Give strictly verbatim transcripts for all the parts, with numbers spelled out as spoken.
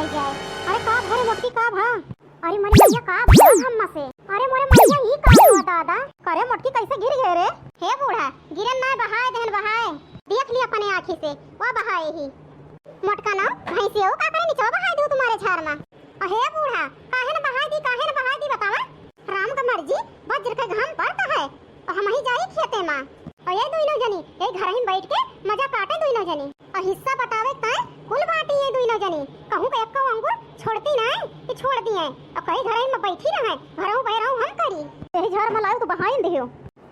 जाए। अरे का भा रे मोटकी, का भा? अरे मोरे मइया, का भा अम्मा से? अरे मोरे मइया, ई का हुआ दादा? करे मोटकी, कैसे गिर गए रे? हे बूढ़ा, गिरन नाय, बहाए देहन, बहाए। देख लिया अपने आँखी से, वा बहाए ही। मोटका ना, भैंसिया का करे निचवा बहाए दू तुम्हारे झार मा। अहे बूढ़ा, काहे न बहाए दी, काहे न बहाए दी बतावा? राम का मर्जी, वज्र के घाम पड़ता है, और हम ही जाई खेते मा। और ये दुइनो जनी, ये घर ही बैठ के मजा काटे दुइनो जनी। और हिस्सा बटावे ताय कुल बाटी है दुइनो जनी। कहूँ का एक्को अंगुर छोड़ती ना है कि छोड़ दी है। और कई घर ही में बैठी ना है, घरऊ बहरऊ हम करी। यही झार मा लायो तो बहाइन दियो।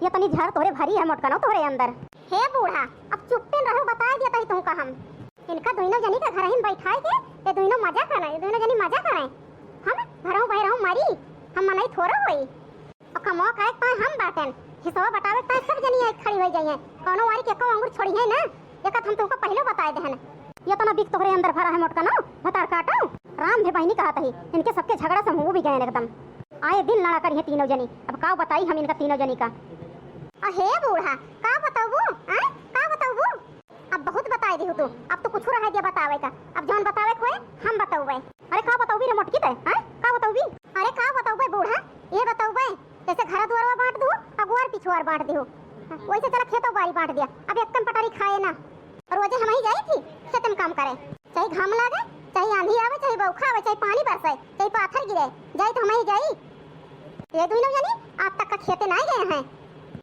ये तनी झार तोरे भरी है मोटका ना तोरे अंदर। हे बूढ़ा, अब चुप्पे रहो, बता दिया तही तुमका हम। इनका दुइनो जनी का घर ही बैठाए के, ये दुइनो मजा करे, ये दुइनो जनी मजा करे। हम घरऊ बहरऊ मरी, हम मनई थोड़ा होई। और कमवा खाए के ताय हम बाटेन, हिसवा बटावे के ताय सब जनी आई खड़ी होई जाइए। कौनो वारी के को अंगुर छोड़ी है ना, ये कथ हम तुमको पहले बताए देहन। ये तो ना बिक तोहरे अंदर भरा है मोटका ना, भतार काटो। राम भे बहिनी कहत ही, इनके सबके झगड़ा से मुँह भी गए एकदम। आए दिन लड़ा करी है तीनों जनी, अब का बताई हम इनका तीनों जनी का। अहे बूढ़ा, का बताऊ, आय, का बताऊ? अब बहुत बताए दिहु तू, अब तो कुछ रह गया बतावे का। अब जौन बतावे के होए, हम बतउबे। अरे का बतउबी रे मोटकी ते, हैं? का बतउबी? अरे का बतउबे बूढ़ा, ये बतउबे, जैसे घर दुआरवा बांट दू, अगुआर पिछुआर बांट दिहु, वैसे चला खेतो बारी बांट दिया। अब एक कम पटारी खाए ना, रोजे हम ही जाई थी खेत में काम करे, चाहे घाम लागे, चाहे आंधी आवे, चाहे बौखा आवे, चाहे पानी बरसे, चाहे पाथर गिरे, जाई तो हम ही जाई। ये दुइनो जनी आज तक का खेते नाय गए हैं।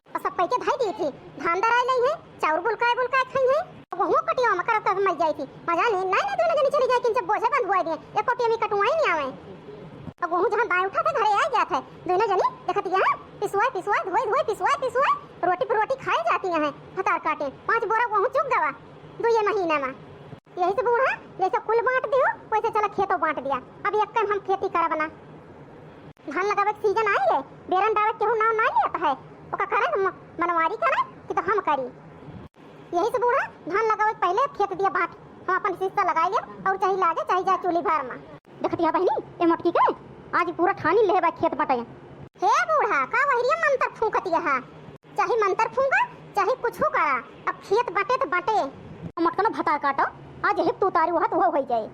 और सब पैके धई दी थी, धान दराई लई है, चाउर बुलकाए बुलकाए खाई है। अब वहू कटिया में करत करत मर जाई थी। मजा नहीं, नहीं, नहीं, दुइनो जनी चली जाए, किन जब बोझे बंधुआई दिए, एक कटिया में कटुआई नहीं आवे। अब वहू जहाँ दाएं उठा थे, घरे आ गया थे, दुइनो जनी देखत यहाँ पिसुआई पिसुआई, धोई धोई, पिसुआई पिसुआई, रोटी पर रोटी खाए जाती हैं, भतार काटे, पाँच बोरा वहू चुग गवा दुए महीना में। यही से बूढ़ा, जैसे कुल बांट दियो, वैसे चला खेतो बांट दिया। अब एक कम हम खेती करब ना। धान लगावे के सीजन आई है, बेरन डावे के केहू नाव ना लेत है। ओका करे तो म-, मनवारी करे कि तो हम करी। यही से बूढ़ा, धान लगावे के पहले खेत दिया बांट, हम अपन हिस्सा लगाई लेब और चाहे लागे चाहे जाए चूल्ही भर मा। देखत या बहिनी, ए मोटकी के आज पूरा ठानी लेहे बा खेत बटे। हे बूढ़ा, का वहरिया मंतर फूंकत यहा? चाहे मंतर फूंका, चाहे कुछ करा, अब खेत बटे तो बटे। मोटकनो भतार काटो, आज यही तू तारी वहत वो होई जाए।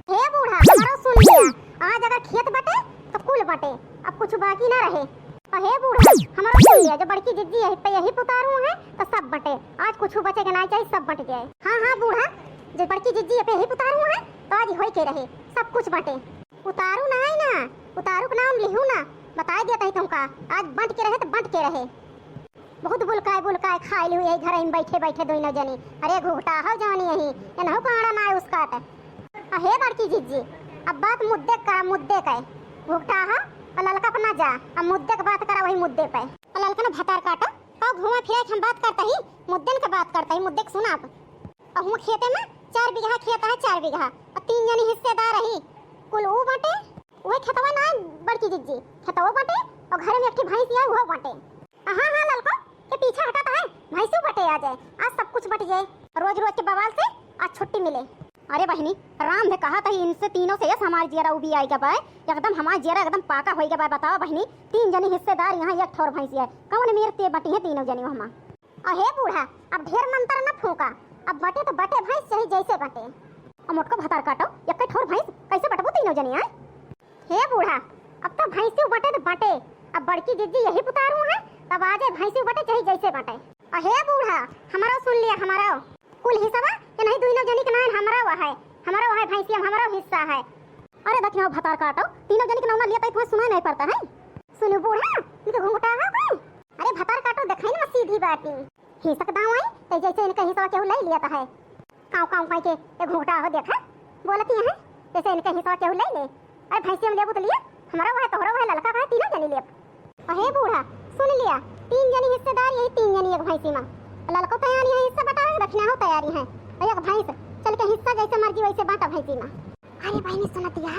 हे बूढ़ा, हमारो सुन लिया, आज अगर खेत बटे तो कुल बटे, अब कुछ बाकी ना रहे। और हे बूढ़ा, हमारो सुन लिया, जो बड़की जिज्जी यही पे यही पुतारू है तो सब बटे, आज कुछ बचे के ना चाहिए, सब बट जाए। हाँ हाँ बूढ़ा, जो बड़की जिज्जी यही पे यही पुतारू है तो आज होई के रहे, सब कुछ बटे। उतारू ना है ना, उतारू के नाम लिहू ना, बताई दिया तही तुमका, आज बंट के रहे तो बंट के रहे। बहुत बुलकाए बुलकाए खाई लिहू यही घर में बैठे बैठे दुइनो जनी। अरे घुघटा हो जानी यही, एनहु काड़ा ना उसका त। अहे बड़की जिज्जी, अब बात मुद्दे का, मुद्दे का। घुघटा हो और ललका अपना जा, अब मुद्दे के बात करा वही मुद्दे पे। और ललका ना भतार काटो, का घूमा फिरा के हम बात करता ही, मुद्दन के बात करता ही, मुद्दे के सुना आप। अहुआ खेते में चार बीघा खेत है, चार बीघा, और तीन जनी हिस्सेदार रही। कुल ऊ बाटे, उहे खेतवा ना बड़की जिज्जी, खेतवा बाटे, और घर में एक ठे भैंस है, उहो बाटे। हाँ हाँ ललको, के पीछे हटत है, भैंसू बटे आ जाए, आज सब कुछ बट जाए। रोज रोज के बवाल से आज छुट्टी मिले। अरे बहिनी, राम भे कहा था इनसे तीनों से, यस हमार जियरा उबी आई गबा, एकदम हमार जियरा एकदम पाका होई गबा। बताओ बहिनी, तीन जनी हिस्सेदार, यहाँ एक ठोर भैंसी है, कौन मेर ते बटी है तीनों जनी वहमा? अहे बूढ़ा, अब ढेर मंतर न फूंका, अब बटे तो बटे भैंस, चाहे जैसे बटे। अब मोटको भतार काटो, एक ठोर भैंस कैसे बटबू तीनों जनी, आय? हे बूढ़ा, अब तो भैंसी बटे तो बटे, अब बड़की जिज्जी यही पुतारू है, तब आ जाए भैंसी बटे चाहे जैसे बटे। अहे बूढ़ा, हमारो सुन लिया, हमारो कुल हिस्सा बा, ये नहीं दुइनो जनी के नाम हमारो है, हमारो है भैंसी, हमारो हिस्सा है। अरे दखिना भतार काटो, तीनों जनी के नाम ना लिया तो तुम्हें सुनाई नहीं पड़ता है। सुनो बूढ़ा, इनके घुंघटा हो गए। अरे भतार काटो, देखाई ना सीधी बाटी। हिसक दाव आई, तो जैसे इनके हिस्सा केहू ले लिया तो है। काव काव कह के ये घुंघटा हो देखा, बोलती है, जैसे इनके हिस्सा केहू ले ले। अरे भैंसी हम लेबू तो लिया, हमारा वह तोहरा वह ललका का है, तीनों जनी लेब। अहे बूढ़ा, सुन लिया, तीन जनी हिस्सेदार, यही तीन जनी एक भैंसी मा। ललको तैयारी है हिस्सा बटावे, दखिना हो तैयारी है। और एक भैंस, चल के हिस्सा जैसे मर्जी वैसे बांटा भैंसी मा। अरे बहिनी सुनतिया,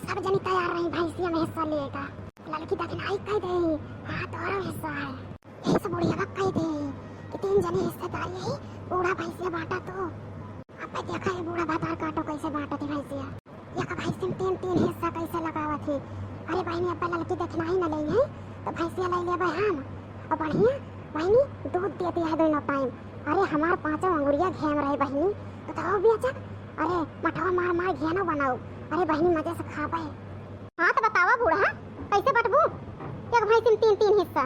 सब जनी तैयार रही भैंसिया में हिस्सा लेगा। ललकी दखिनाई कह दे, हाँ तोहरो हिस्सा है। यही से बुढ़िया कह दे कि तीन जनी हिस्सेदार यही बूढ़ा भैंसिया बांटा तू। अबे देखा है बूढ़ा भतार काटो कैसे बांटत है भैंसिया। एक भैंसी में तीन तीन हिस्सा कैसे लगावत है। अरे बहिनी अब्बा ललकी दखिनाई न लेई है तो भैंसिया ले लेबे हम। और बढ़िया बहिनी दूध देती है दोनों टाइम। अरे हमार पांचों अंगुरिया घेम रहे बहिनी, तो तो बेचक। अरे मठवा मार मार घेनो बनाओ। अरे बहिनी, मजे से खाबे। हाँ तो बतावा बूढ़ा, कैसे बटबू एक भैंसी में तीन तीन हिस्सा?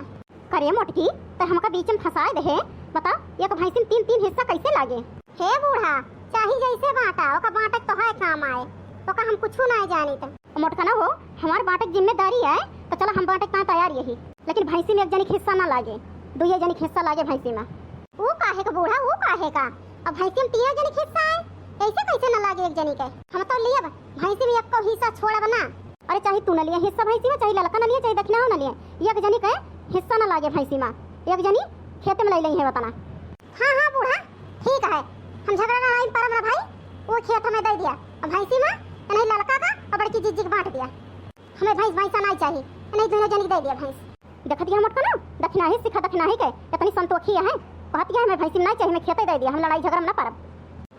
करे मोटकी, त हमका बीच में फंसाए देहे। बता, एक भैंसी में तीन तीन हिस्सा कैसे लागे? हे बूढ़ा, चाही जैसे बांटा, ओका बांटे के तोहार काम आए, ओका हम कुछू नाय जानित। मोटका ना हो, हमार बांटे के जिम्मेदारी है, तो चला हम बांटे के ताईं तैयार यही, लेकिन भैंसी में एक जनी के हिस्सा ना लागे, दुइये जनी के हिस्सा लागे भैंसी में। ऊ काहे का बूढ़ा, ऊ काहे का? अब भैंसी में तीनों जनी के हिस्सा आए, ऐसे कैसे ना लागे एक जनी के? हम तो लियब, भैंसी में एको हिस्सा छोड़ब ना। अरे चाहे तू न लिया हिस्सा भैंसी में, चाहे ललका न लिया, चाहे दखिनहा न लिया, एक जनी के हिस्सा न लागे भैंसी में, एक जनी खेते में लइ लइहे वतना। हाँ, हाँ बूढ़ा, ठीक है, हम झगड़ा लड़ाई में परब ना भाई, वो खेत हमें दइ दिया, अब भैंसी में नहीं ललका का और बड़की जिज्जी के बांट दिया। हमें भैंस भैंसा नहीं चाहिए, नहीं दोनों जनी के दइ दिया भैंस। देखत गया मोटका ना, दखिनाही सिखा दखिनाही के, इतनी संतोखी है, कहत गया हमें भैंसी नहीं चाहिए, हमें खेते दइ दिया, हम लड़ाई झगड़ा में ना परब।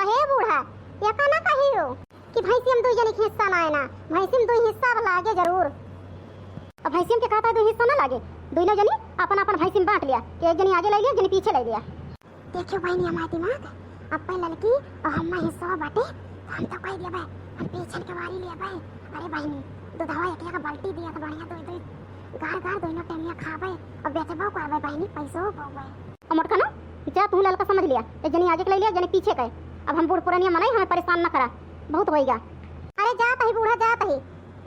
अहे बूढ़ा, ये का ना कही हो? कि भैंसी हम दुई जनी के हिस्सा ना आए ना, भैंसी में दुई हिस्सा अब लागे जरूर। अब भैंसी में के कहता है दुई हिस्सा ना लागे, दुइनो जनी अपन अपन भैंसी में बांट लिया, कि एक जनी आगे लइ लिया, एक जनी पीछे लइ लिया। देखियो बहिनी हमार दिमाग, अब पे ललकी और हम्मा हिस्सा बाटे, तो हम तो कह दिया भाई, हम पीछे के वारी लिया भाई। अरे बहिनी, दूधवा एक एक बाल्टी दिया तो बढ़िया दुई दुई गार गार दोनों टाइम खाबे और बेचबो करबे बहिनी, पैसो पाबे। और मोटका ना, जा तू ललका समझ लिया, एक जनी आगे के लइ लिया, एक जनी पीछे के। अब हम बूढ़ पुरानिया मनई, हमें परेशान न करा, बहुत होइगा। अरे जात ही बूढ़ा, जात ही,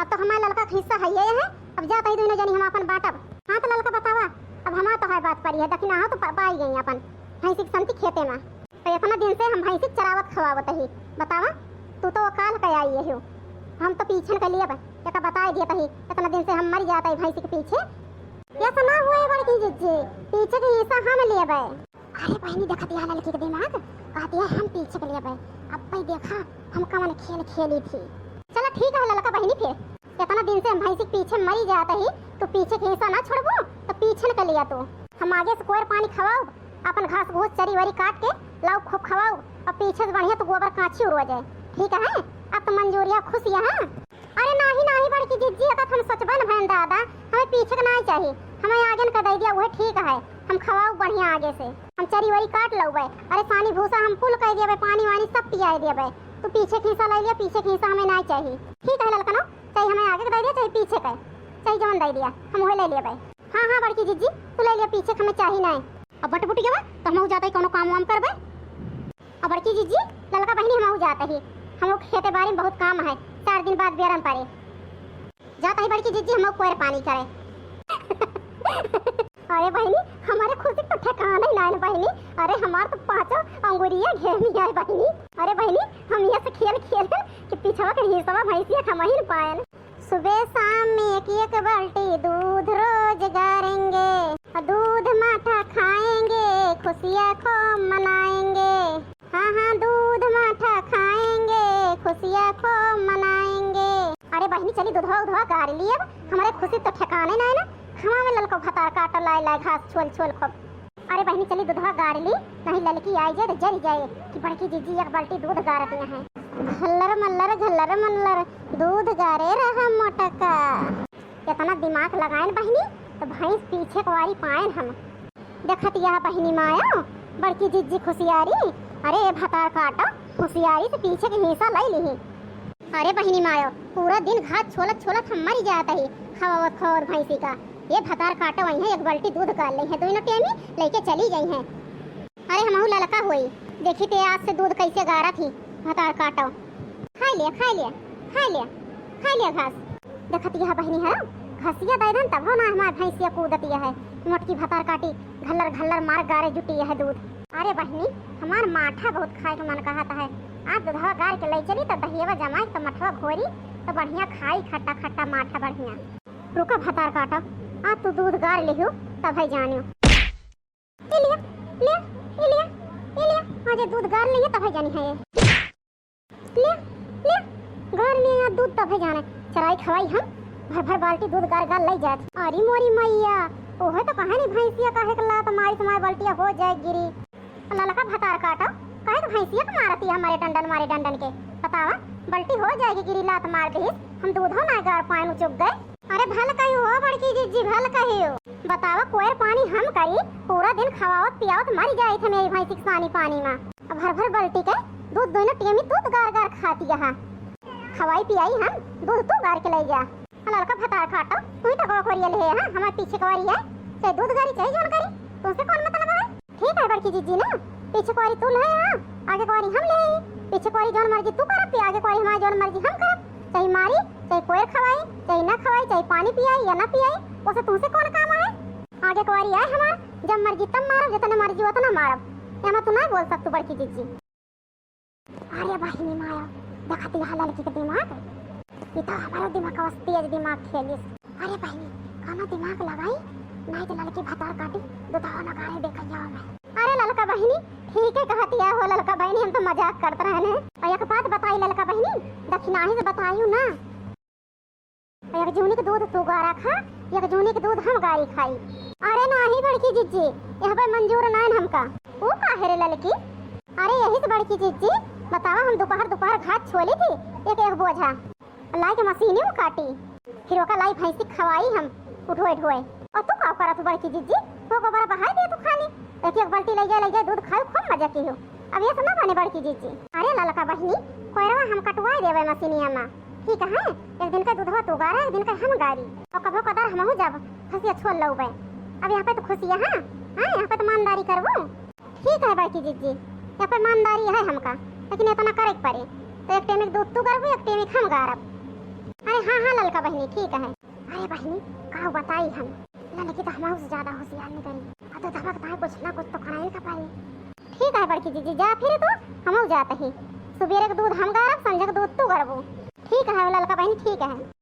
अब तो हमार ललका के हिस्सा है ये है, अब जात ही दोनों जनी हम अपन बांटब। हाँ तो ललका बतावा, अब हमार तो है बात परी है, दखिनहा तो पा-, पाई गई अपन भैंसी के संती खेते में। तो इतना दिन से हम भैंसी के चरावत खवावत ही, बतावा, तू तो काल के आई हो, हम तो पीछे के लिए बा, एका बताए दिया तही, इतना दिन से हम मर जात ही भैंसी के पीछे। ऐसा ना हुए बड़की जिज्जी, पीछे के हिस्सा हम लेबे। अरे बहिनी, देखत यहाँ ललकी के दिमाग, कहती है हम पीछे के लेबे। अब भाई देखा हम कवन खेल खेली थी। चला ठीक है ललका बहिनी, फिर इतना दिन से हम भैंसी के पीछे मरी जात ही, तो पीछे के हिस्सा ना छोड़बू, तो पीछे के लिया तू। हम आगे से कोयर पानी खवाउब, अपन घास घूस चरी वरी काट के लाउब, खूब खवाउब, और पीछे से बढ़िया तो गोबर कांची उड़वा जाए। ठीक है, अब तो मंजूरिया खुश यहाँ। अरे नाही, नाही बड़की जिज्जी, अगर हम सोचबे न भैन दादा, हमें पीछे के नाही चाही, हमें आगे न के दे दिया, वह ठीक है। हम खवाउब बढ़िया आगे से, हम चरी वरी काट लउबे, अरे सानी भूसा हम कुल कइ देबे, पानी वानी सब पियाए देबे। तू पीछे के हिस्सा लइ लिया, पीछे के हिस्सा हमें नाही चाही। ठीक है ललकनो, चाहे हमें आगे के दे दिया, चाहे पीछे के, चाहे जवन दे दिया, हम वही ले लेबे। हाँ, हाँ बड़की जिज्जी, तू ले लिया पीछे के, हमें चाही नाही। अब बट बुट गवा, तो हम जाते कौनो काम वाम करबे। अब बड़की जिज्जी, ललका बहिनी, हमहू जात ही, हमहू खेते बारी में बहुत काम है, चार दिन बाद बेरम पड़े। जात ही बड़की जिज्जी, हमहू कोयर पानी करे। अरे बहिनी, हमारे खुशी तो ठिकाना ही ना है बहिनी। अरे हमार तो पांचों अंगुरिया घेरनी है बहिनी। अरे बहिनी, हम ये से खेल खेल के पिछवा के हिस्सा भैंसिया खमहिन पायल। सुबह शाम में एक एक बाल्टी दूध रोज गारेंगे, दूध माठा खाएंगे, खुशियाँ खूब मनाएंगे। हाँ, हाँ, दूध माठा खाएंगे, खुशियाँ खूब मनाएंगे। अरे बहिनी, चली दूधवा उधवा गार ली, अब हमारे खुशी तो ठिकाने ना है ना। हवा में ललको भतार काटो, लाए लाए घास छोल छोल खूब। अरे बहिनी, चली दूधवा गार ली, नहीं ललकी आई जाए तो जरी जाए कि बड़की जिज्जी एक बाल्टी दूध गारत यहाँ है। घल्लर मल्लर घल्लर मल्लर, दूध गारे रहा मोटका। इतना दिमाग लगाएन बहिनी, तो भैंस पीछे कुआरी पाएन हम। देखत यह बहिनी माया, बड़की जिज्जी खुशियारी, अरे ए भतार काटो, होशियारी से पीछे के हिस्सा ले ली। अरे बहिनी मायो, पूरा दिन घास छोलत छोलत हम मरी जात ही, खवावत खवावत भैंसी का। ये भतार काटो वहीं एक बाल्टी दूध गार ले हैं, दोनों टेमी लेके चली गई हैं। अरे हमहू ललका होई, देखी ते आज से दूध कैसे गारत ही, भतार काटो। खाई लिया, खाई लिया, खाई लिया, खाई लिया घास। देखत यह बहिनी है, घसिया दे देन तब हो ना हमार भैंसिया कूदत यह है, मोटकी भतार काटी, घल्लर घल्लर मार गारे जुटी यह दूध। अरे बहिनी, हमार माठा बहुत खाए के मन कहत है। आज दूधवा गार के ले चली, तो दहियवा जमाई, तो मठवा घोरी, तो बढ़िया खाई, खट्टा खट्टा माठा बढ़िया। रुका भतार काटो, आज तू दूध गार लिहू, तब है जानियो। ए लिया, लिया, ए लिया, ए लिया, आज ये दूध गार लिया, तब है जानी है ये। लिया, लिया, गार लिया, आज दूध तब है जाने। चराई खवाई हम, भर भर बाल्टी दूध गार गार ले जात। अरे मोरी मैया, ओहे तो कहे नहीं भैंसिया काहे के लात मारी से मारी बाल्टिया हो जाए गिरी। ललका भतार काटो, काहे के भैंसिया के मारती है हमारे डंडन, मारे डंडन के? बतावा, बल्टी हो जाएगी गिरी, लात मार दीस, हम दूधो ना गार पाए, चुक गए। अरे भल कही हो बड़की जिज्जी, भल कही हो। बतावा, कोयर पानी हम करी, पूरा दिन खवावत पियावत मरी जाई थे मेरी भैंसी के सानी पानी में। अब भर भर बाल्टी के दूध दोनों टेमी दूध गार गार खाती है। खवाई पियाई हम, दूध तू गार के लइ जा। आ ललका भतार खाटो, तू ही तो अगवा कवरिया लेहे है, हाँ, हमार पीछे कवारी है, चाहे दूध गारी, चाहे जौन गारी, तुमसे कौन मतलब है? ठीक है बड़की जिज्जी ना, पीछे कवारी तू लेहे है, आगे कवारी हम लेहे ही। पीछे कवारी जौन मर्जी तू करब, आगे कवारी हमार जौन मर्जी हम करब। चाहे मारी, चाहे कोयर खवाई, चाहे ना खवाई, चाहे पानी पियाई या ना पियाई, ओसे तुमसे कौन काम है? आगे कवारी आए हमार, जब मर्जी तब मारब, जितने मर्जी उतना मारब, एमा तू ना बोल सकतू बड़की जिज्जी। अरे बहिनी माया, देखत यहाँ ललकी के दिमाग, ई तो हमारो दिमाग का तेज दिमाग खेलिस। अरे बहिनी, कौनो दिमाग लगाई, नहीं तो ललकी भतार काटी, दुधावा नगारे देखल जाओ मैं। अरे ललका बहिनी, ठीक है कहती है हो ललका बहिनी, हम तो मजाक करत रहने। और एक बात बताई ललका बहिनी, दक्षिणाही से बताइयो ना। एक जूनी के दूध तू गारा खा, एक जूनी के दूध हम गारी खाई। अरे नाही बड़की जिज्जी, यह पे मंजूर नाइन हमका। वो काहे रे ललकी? अरे यही से बड़की जिज्जी, बतावा हम दोपहर दोपहर घास छोली थी एक एक बोझा, लाई के मशीनी में काटी, फिर ओका लाई भैंसी खवाई हम उठोए ढोए। और तू का करत हो बड़की जिज्जी? वो गोबर बहाई दे तू खाली, एक एक बाल्टी ले जाए ले जाए दूध खाए खूब मजा की हो। अब ये सब ना बने बड़की जिज्जी। अरे ललका बहिनी, कोयरवा हम कटवाए देवे मशीनिया में। ठीक है, एक दिन का दूधवा तू गारा, एक दिन का हम गारी। और कभो कदार हमहू जब फंसिया छोड़ लउबे। अब यहाँ पे तो खुशिया है, हाँ, यहाँ पे तो ईमानदारी करबू। ठीक है बड़की जिज्जी, यहाँ पे ईमानदारी है हमका, लेकिन इतना करे के पड़े। तो एक टेमिक दूध तू करबू, एक टेमिक हम गारब। अरे हाँ, हाँ ललका बहिनी, ठीक है। अरे बहिनी, का बताई हम, ललकी तो हमहू से ज्यादा होशियार निकली। अब तो धमक दाई कुछ ना कुछ तो कराई का पड़ी। ठीक है बड़की जिज्जी, जा फिर तू, हमहू जात ही। सुबेरे के दूध हम गारब, संझे के दूध तू गरबू। ठीक है ललका बहिनी, ठीक है।